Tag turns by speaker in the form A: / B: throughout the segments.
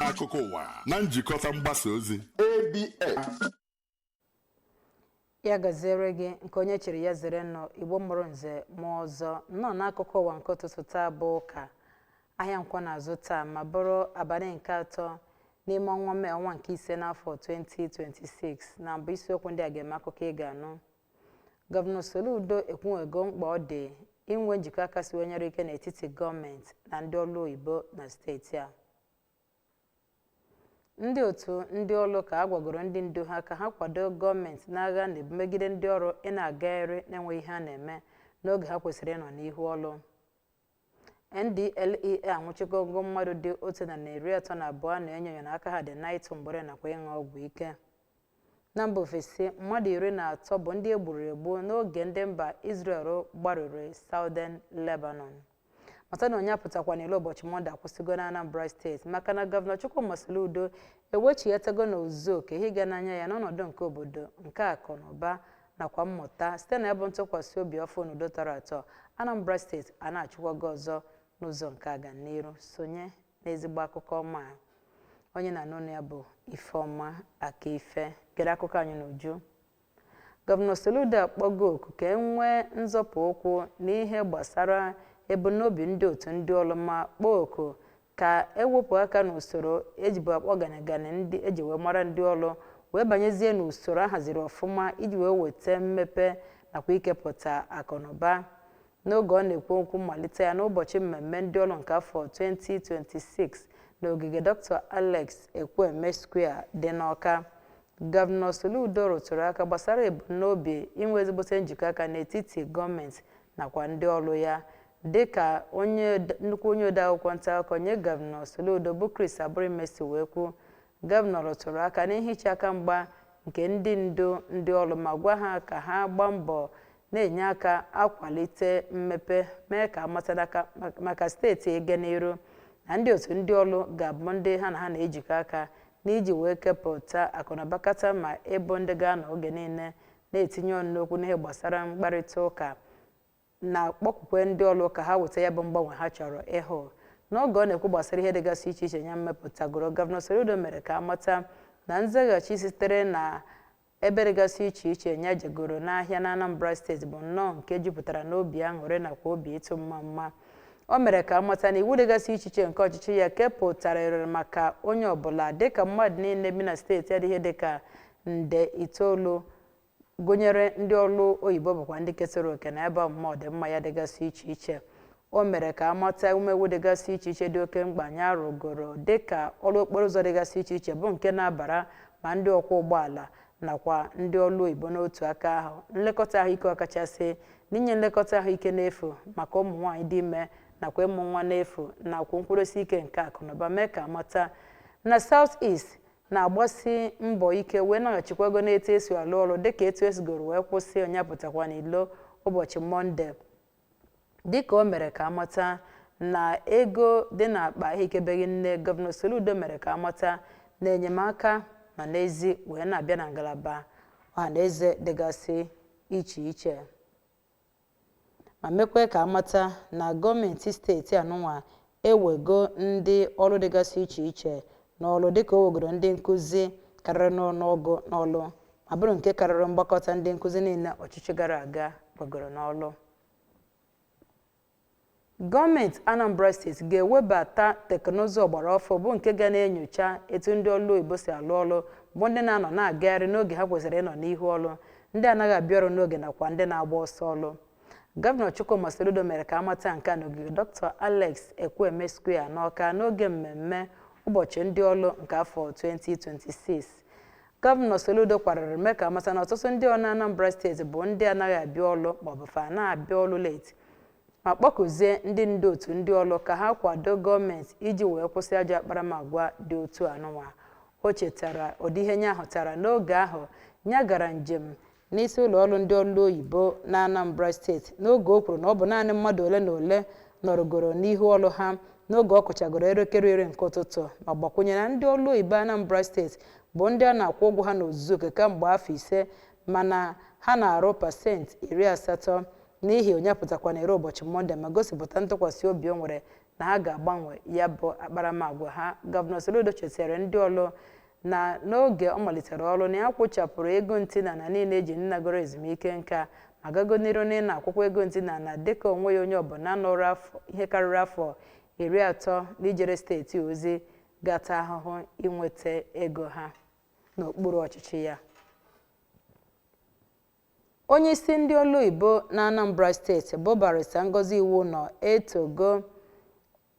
A: Akụkọ ụwa na njikọta mgbasa ozi
B: ABS.
C: Ya gaziere gị. Nke onye chiri ya zere. Nọ Igbo mụrụ nze mụọ ọzọ, nnọọ n'akụkọ ụwa nke ụtụtụ taa bụ ụka, ahịa Nkwọ na-azụ taa, ma bụrụ abalị nke atọ n'ime ọnwa Mee, ọnwa nke ise n'afọ 2026. Na mbụ, isiokwu ndị a ga-eme akụkọ ị ga-anụ: Gọvanọ Soludo ekwuwego mkpa ọ dị inwe njikọ aka siwenyere ike n'etiti gọọmenti na ndị ọrụ oyibo na steeti a. Ndị otu ndị ọrụ ka a gwagoro ndị ndu ha ka ha kwado gọọmenti n'agha na-emegide ndị ọrụ ị na-agagharị na-enweghị ihe a na-eme n'oge ha kwesịrị ịnọ n'ihu ọrụ. NDLEA anwụchikọgo mmadụ dị 132 na-enyo enyo na aka ha dị n'ịtụ mgbere nakwa ịṅụ ọgwụ ike. Na mba ofesi, mmadụ 13 bụ ndị egburu egbu n'oge ndị mba Israel gbarụrụ Southern Lebanon. Mata na onye apụtakwa n'ile ụbọchị Mọnde akwụsịgo na Anambra Steeti, maka na Gọvanọ Chukwuma Soludo ewechighatago n'ozuzu oke ihe ịga n'anya ya n'ọnọdụ nke obodo, nke akụ na ụba nakwa mmụta, site na ebe ntụkwasị obi ọfụ n'udo tọrọ atọ. Anambra Steeti a na-achịkwago ọzọ n'ụzọ nke aganiru. Sonye n'ezigbo akụkọ ọma a. Onye na-anụ ya bụ Ifeọma Akaife. Gere akụkọ anyị n'uju. Gọvanọ Soludo akpọgo oku ka e nwee nzọpụ ụkwụ n'ihe gbasara ebumnobi ndị otu ndị ọrụ, ma kpọọ oku ka ewepụ aka n'usoro ejibu akpọ ganigani ndị eji wee mara ndị ọrụ, wee banyezie n'usoro a haziri ọfụma iji wee weta mmepe nakwa ikepụta akụnụba. N'oge ọ na-ekwu okwu mmalite ya n'ụbọchị mmemme ndị ọrụ nke afọ 2026 n'ogige Dr. Alex Ekwueme Square dị n'Awka, Gọvanọ Soludo rụtụrụ aka gbasara ebumnobi inwe ezigbote njikọ aka n'etiti gọọmenti nakwa ndị ọrụ ya. Dịka onye nnukwu onye odeakwụkwọ nta akụkọ nye Gọvanọ Soludo bụ Chris Aburime si wee kwuo, gọvanọ rụtụrụ aka n'ihe iche aka mgba nke ndị ndu ndị ọrụ, ma gwa ha ka ha gbaa mbọ na-enye aka akwalite mmepe, mee ka amata maka steeti ịga n'iru, na ndị otu ndị ọrụ ga-abụ ndị ha na ha na-ejikọ aka n'iji wee kepụta akụnụba kata, ma ịbụ ndị ga-anọ oge niile na-etinye ọnụ n'okwu n'ihe gbasara mkparịta ụka, na-akpọkwukwe ndị ọrụ ka ha weta ya bụ mgbanwe ha chọrọ ịhụ. N'oge ọ na-ekwu gbasara ihe dịgasị iche iche ya mmepụtagoro, Gọvanọ Soludo mere ka amata na nzaghachi sitere na ebe dịgasị iche iche ya jegoro n'ahịa na Anambra Steeti bụ nnọọ nke jupụtara n'obi aṅụrị nakwa obi ịtụ mma mma. O mere ka amata na iwu dịgasị iche iche nke ọchịchị ya kepụtara maka onye ọbụla, dịka mmadụ niile bi na steeti adịghị dịka nde 9, gụnyere ndị ọrụ oyibo, bụkwa ndị kesara oke na ebe ọmụma ọdịmma ya dịgasị iche iche. O mere ka amata ewumewu dịgasị iche iche dị oke mkpa ya rụgoro, dịka ọrụ okporo ụzọ dịgasị iche iche, bụ nke na-abara ma ndị ọkwọ ụgbọala nakwa ndị ọrụ oyibo n'otu aka ahụ, nlekọta ahụike, ọkachasị n'inye nlekọta ahụike n'efu maka ụmụ nwaanyị dị ime nakwa ịmụ nwa n'efu, nakwa nkwụrụsi ike nke akụnụba. Mee ka amata na South East na-agbasi mbọ ike wee naghachikwa ego n'etu esi alụ ọrụ, dịka etu esigoro wee kwụsị onye pụtakwa n'ilo ụbọchị Mọnde. Dịka o mere ka amata na ego dị n'akpa ehikebeghị nne, Gọvanọ Soludo mere ka amata na enyemaka nọ n'ezi wee na-abịa na ngalaba ọhaneze dịgasị iche iche, ma mekwe ka amata na gọọmenti steeti anụnwa ewego ndị ọrụ dịgasị iche iche n'ọrụ, dịka o wegoro ndị nkụzi karịrị n'ọnụọgụ n'ọrụ, ma bụrụ nke karịrị mgbakọta ndị nkụzi niile ọchịchị gara aga wegoro n'ọrụ. Gọọmenti Anambra Steeti ga-ewebata teknụzụ ọgbara ọfụ bụ nke ga na-enyocha etu ndị ọrụ oyibo si alụ ọrụ, bụ ndị na-anọ na-agagharị n'oge ha kwesịrị ịnọ n'ihu ọrụ, ndị anaghị abịa ọrụ n'oge nakwa ndị na-agba ọsọ ọrụ. Gọvanọ Chukwuma Soludo mere ka amata nke a n'ogige Dr. Alex Ekwueme Square n'Awka n'oge mmemme ụbọchị ndị ọrụ nke afọ 2026. Gọvanọ Soludo kwarịrị mee ka amata na ọtụtụ ndị ọrụ na Anambra Steeti bụ ndị anaghị abịa ọrụ maọbụ fa na-abịa ọrụ late, ma kpọkụzie ndị ndu otu ndị ọrụ ka ha kwado gọọmenti iji wee kwụsị ajọ akparamagwa dị otu anụnwa. O chetara ụdị ihe nya hụtara n'oge ahụ nya gara njem n'isi ụlọ ọrụ ndị ọrụ oyibo na Anambra Steeti, n'oge o kwuru na ọ bụ naanị mmadụ ole na ole nọrọgoro n'ihu ọrụ ha n'oge ọ kụchagoro elekere 10 nke ụtụtụ, ma gbakwunye na ndị ọrụ oyibo Anambra Steeti bụ ndị a na-akwụ ụgwọ ha n'ozuzu oke kamgbe afọ 5, mana ha na-arụ 80%, n'ihi onye pụtakwa na ere ụbọchị Mọnde, ma gosipụta ntụkwasị obi o nwere. Na ha ga-agbanwe ya bụ akparamagwa ha. Gọvanọ Soludo chetara ndị ọlụ na n'oge ọ malitere ọrụ na ya kwụchapụrụ ego ntinana niile eji nnagoro ezumike nka, ma gago n'iru n'ịna akwụkwọ ego ntinana dịka onwe ya onye ọbụla nọrọ afọ ihe karịrị afọ 30 n'ijere steeti ozi gata ahụhụ inweta ego ha n'okpuru ọchịchị ya. Onye isi ndị ọlụ oyibo na Anambra Steeti bụ Barrister Ngozi Iwunọ etogo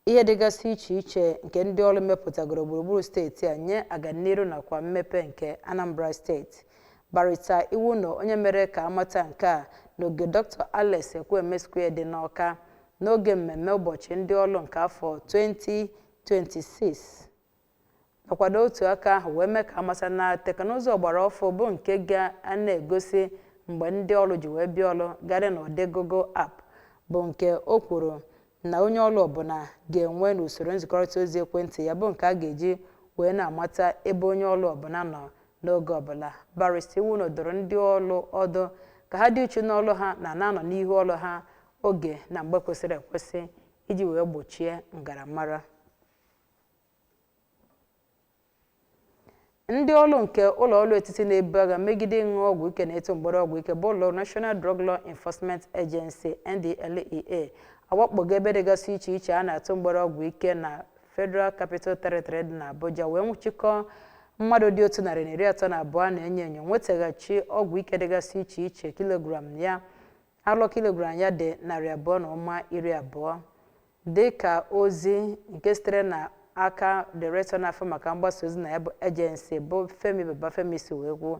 C: ihe dịgasị iche iche nke ndị ọrụ mepụtagoro gburugburu steeti a nye aganiru nakwa mmepe nke Anambra Steeti. Barrister Iwunọ, onye mere ka amata nke a n'oge Dr. Alex Ekwueme Square dị n'Awka n'oge mmemme ụbọchị ndị ọrụ nke afọ 2026, nakwa n'otu aka ahụ wee mee ka amata na teknụzụ ọgbara ọfụ bụ nke ga na-egosi mgbe ndị ọrụ ji wee bịa ọrụ garị n'ụdị Google App, bụ nke o kwuru na onye ọrụ ọbụla ga-enwe n'usoro nzikọrịta ozi ekwentị ya, bụ nke a ga-eji wee na-amata ebe onye ọrụ ọbụla nọ n'oge ọbụla. Barrister Iwunọ dọrọ ndị ọrụ ọdụ ka ha dị uchu n'ọrụ ha na na-anọ n'ihu ọrụ ha oge na mgbe kwesịrị ekwesị iji wee gbochie ngaramara. Ndị ọrụ nke ụlọ ọrụ etiti na-ebu agha megide ịṅụ ọgwụ ike na ịtụ mgbere ọgwụ ike bụ ụlọ National Drug Law Enforcement Agency, NDLEA, awakpogo ebe dịgasị iche iche a na-atụ mgbere ọgwụ ike na Federal Capital Territory dị n'Abuja, wee nwụchikọọ mmadụ dị 132 na-enyo enyo, nwetaghachi ọgwụ ike dịgasị iche iche kilogram ya alọ kilogram ya dị 220.20, dị ka ozi nke sitere na aka direktọ na-afọ maka mgbasa ozi na ya bụ agency bụ Femi Babafemi si wee kwuo.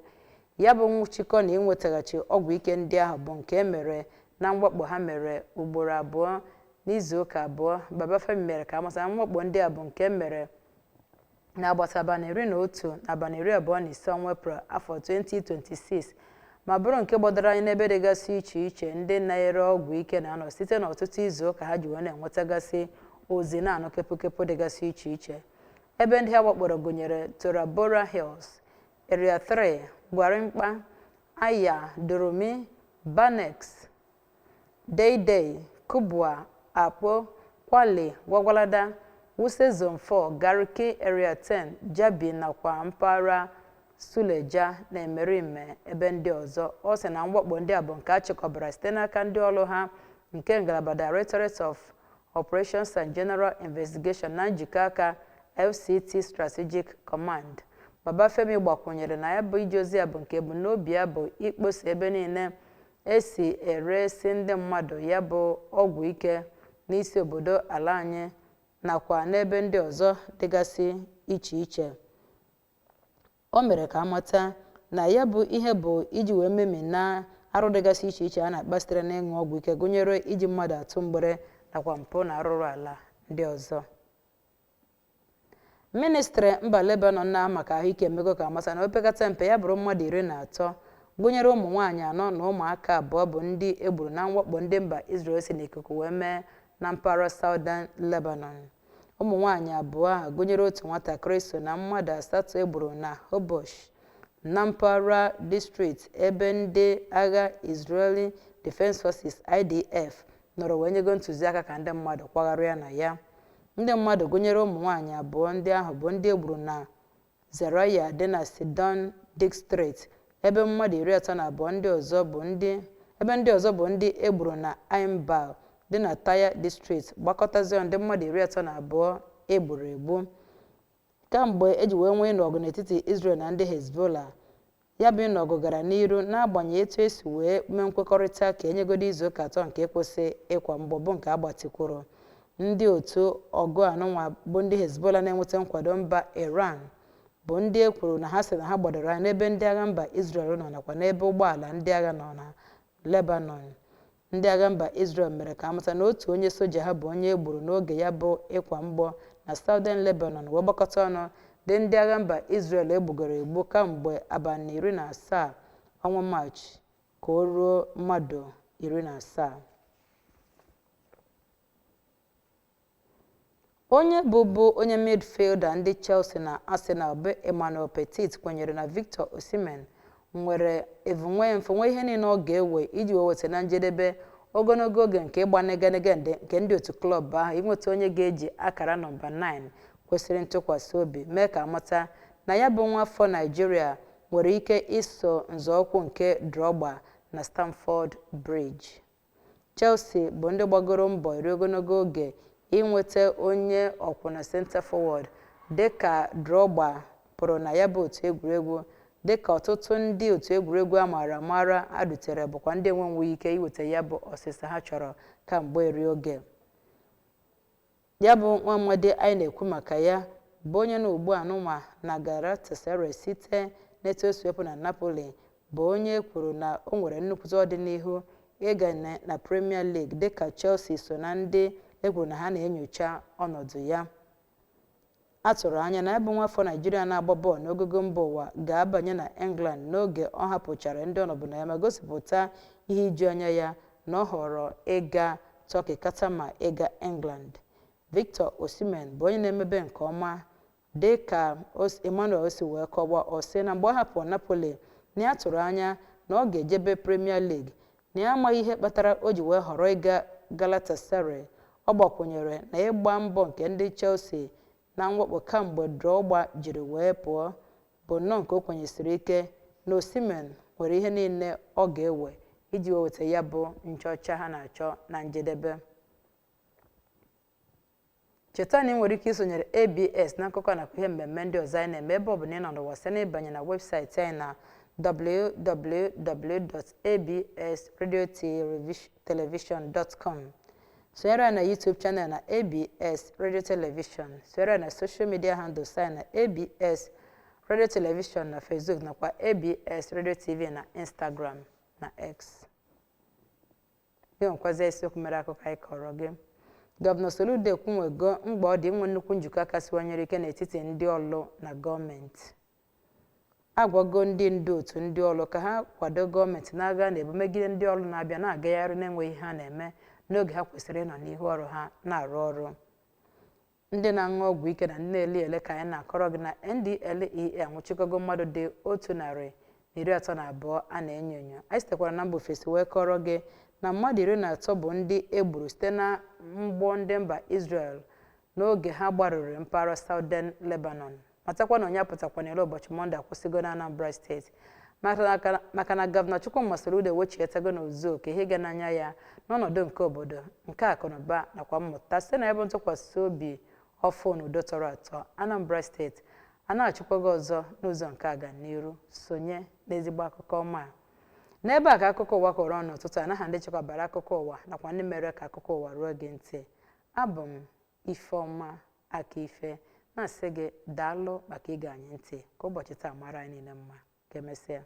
C: Ya bụ nwụchikọ na ịnwetaghachi ọgwụ ike ndị ahụ bụ nke e mere na mwakpo ha mere ugboro abụọ n'izu ụka abụọ. Babafemi mere ka amata na mwakpo ndị a bụ nke mere n'agbata abalị 11 na abalị 25 ọnwa Eprel afọ 2026, ma bụrụ nke gbadoro anya n'ebe dịgasị iche iche ndị na-ere ọgwụ ike na-anọ site n'ọtụtụ izu ụka ha ji wee na-enwetagasị ozi na-anụ kepụkepụ dịgasị iche iche. Ebe ndị ha wakporo gụnyere Tora Bora Hills, Area 3, Gwarimpa, Aya, Durumi, Banex, Deidei, Kubwa, Akpo, Kwali, Gwagwalada, Wuse Zone 4, Garki, Area 10, Jabi nakwa mpaghara Suleja na Emerime ebe ndị ọzọ. Ọ sị na mwakpo ndị a bụ nke a chịkọbara site n'aka ndị ọrụ ha nke ngalaba Directorate of Operations and General Investigation na njikọ aka FCT Strategic Command. Babafemi gbakwunyere na ya bụ ije ozi a bụ nke ebumnobi ya bụ ikposa ebe niile esi eresi ndị mmadụ ya bụ ọgwụ ike n'isi obodo ala anyị nakwa n'ebe ndị ọzọ dịgasị iche iche. O mere ka amata na ya bụ ihe bụ iji wee memina arụ dịgasị iche iche a na-akpa sitere n'ịṅụ ọgwụ ike, gụnyere iji mmadụ atụ mgbere nakwa mpụ na arụrụ ala ndị ọzọ. Ministrị mba Lebanon na maka ahụike emego ka amata na opekata mpe ya bụrụ mmadụ 13, gụnyere ụmụ nwaanyị anọ na ụmụaka abụọ, bụ ndị egburu na mwakpo ndị mba Israel si n'ikuku wee mee na mpaghara Southern Lebanon. Ụmụ nwaanyị abụọ ahụ, gụnyere otu nwatakịrị, so na mmadụ asatọ egburu na Hobosh na mpaghara distrikti ebe ndị agha Israeli Defense Forces, IDF, nọrọ wee nyego ntụziaka ka ndị mmadụ kwagharịa na ya. Ndị mmadụ, gụnyere ụmụ nwaanyị abụọ ndị ahụ, bụ ndị egburu na Zeraya dị na Sidon distrikti, ebe mmadụ 32 ndị ọzọ bụ ndị ebe ndị ọzọ bụ ndị egburu na Ainbal dị na Taya distrikti, gbakọtazie ndị mmadụ 32 egburu egbu kamgbe eji wee nwee ịnụ ọgụ n'etiti Israel na ndị Hezbollah. Ya bụ ịnụ ọgụ gara n'iru n'agbanyeghị etu esi wee mee nkwekọrịta ka enyegodo izu ụka 3 nke ịkwụsị ịkwa mgbọ, bụ nke agbatịkwuru. Ndị otu ọgụ anụnwa bụ ndị Hezbollah na-enweta nkwado mba Iran bụ ndị e kwuru na ha sị na ha gbadoro anya n'ebe ndị agha mba Israel nọ nakwa n'ebe ụgbọala ndị agha nọ na Lebanon. Ndị agha mba Israel mere ka amata na otu onye soja ha bụ onye e gburu n'oge ya bụ ịkwa mgbọ na Southern Lebanon, wee gbakọta ọnụ dị ndị agha mba Israel egbugoro egbu kamgbe abalị 17 ọnwa Maachị ka o ruo mmadụ 17. Onye bụbu onye midfielder ndị Chelsea na Arsenal bụ Emmanuel Petit kwenyere na Victor Osimhen nwere evunwe mfe nwee ihe niile ọ ga-ewe iji wee weta na njedebe Ogologo oge nke ịgba negenege nke ndị otu klọb ahụ inweta onye ga-eji akara nọmba 9 kwesịrị ntụkwasị obi mee ka amata na ya bụ nwa afọ Naijiria nwere ike iso nzọụkwụ nke Drogba na Stamford Bridge. Chelsea bụ ndị gbagoro mbọ eri ogologo oge inweta onye ọkwụ na center forward dịka Drogba pụrụ na ya bụ otu egwuregwu, dịka ọtụtụ ndị otu egwuregwu a maara amara adutere bụkwa ndị enwenwughị ike iweta ya bụ ọsịsa ha chọrọ kamgbe eri oge. Ya bụ nwa amadi anyị na-ekwu maka ya bụ onye na ugbu a nụnwa na Galatasaray site n'etu o si wepụ na Napoli, bụ onye kwuru na o nwere nnukwute ọdịnihu ịga na Premier League dịka Chelsea so na ndị ekwuru na ha na-enyocha ọnọdụ ya. A tụrụ anya na ebe nwafọ Naijiria na-agba bọọlụ n'ogogo mba ụwa ga-abanye na England n'oge ọ hapụchara ndị ọnọbụ na ya ma gosipụta ihe iju anya ya na ọ họrọ ịga Turkey kama ịga England. Victor Osimhen bụ onye na-emebe nke ọma dị ka Emmanuel si wee kọwaa. Ọ sị na mgbe ọ hapụrụ Napoli na ya tụrụ anya na ọ ga-ejebe Premier League, na ya amaghị ihe kpatara o ji wee họrọ ịga Galatasaray. Ọ gbakwụnyere na ịgba mbọ nke ndị Chelsea na mwakpo kamgbe Drogba jiri wee pụọ bụ nnọọ nke o kwenyesiri ike na Osimhen nwere ihe niile ọ ga-ewe iji weta ya bụ nchọcha ha na-achọ na njedebe. Cheta na ị nwere ike isonyere ABS n'akụkọ nakwa ihe mmemme ndị ọzọ anyị na-eme ebe ọ bụla ị nọ n'ụwa site n'ịbanye na webụsaịtị anyị na www.absradiotelevision.com. Sonyere anyị na YouTube channel na ABS Radio Television. Sonyere anyị na social media handles anyị na ABS Radio Television na Facebook nakwa ABS Radio TV na Instagram na X. Gị nwekwazie isiokwu mere akụkọ anyị kọrọ gị. Gọvanọ Soludo ekwunwego mgbe ọ dị inwe nnukwu njikọ aka siwanyere ike n'etiti ndị ọlụ na gọọmenti. Agwago ndị ndu otu ndị ọlụ ka ha kwado gọọmenti n'agha na-ebu megide ndị ọlụ na-abịa na-agagharị na-enweghị ihe ha na-eme n'oge ha kwesịrị ịnọ n'ihu ọrụ ha na-arụ ọrụ. Ndị na-aṅụ ọgwụ ike na ndị na-ele ele ka anyị na-akọrọ gị na NDLEA anwụchikọgo mmadụ dị 132 a na-enyo enyo. Anyị sitekwara na mba ofesi wee kọrọ gị na mmadụ 13 bụ ndị e gburu site na mgbọ ndị mba Israel n'oge ha gbarụrụ mpaghara Southern Lebanon. Matakwa na onye apụtakwanere ụbọchị Mọnde akwụsịgo na Anambra steeti maka na Gọvanọ Chukwuma Soludo ewechighatago n'ozu oke ihe ga n'anya ya n'ọnọdụ nke obodo nke akụnụba nakwa mmụta site na ebe ntụkwasị obi ọfụ na udo tọrọ atọ. Anambra steeti a na-achịkwago ọzọ n'ụzọ nke aganiru. Sonye n'ezigbo akụkọ ọma a. N'ebe a ka akụkọ ụwa kọrọ ọnụ ụtụtụ a. Naha ndị chekwabara akụkọ ụwa nakwa ndị mere ka akụkọ ụwa ruo gị ntị, abụ m Ifeọma aka ife na-asị gị daalụ maka ige anyị ntị. Ka ụbọchị taa mara anyị niile mma. Ka emesịa.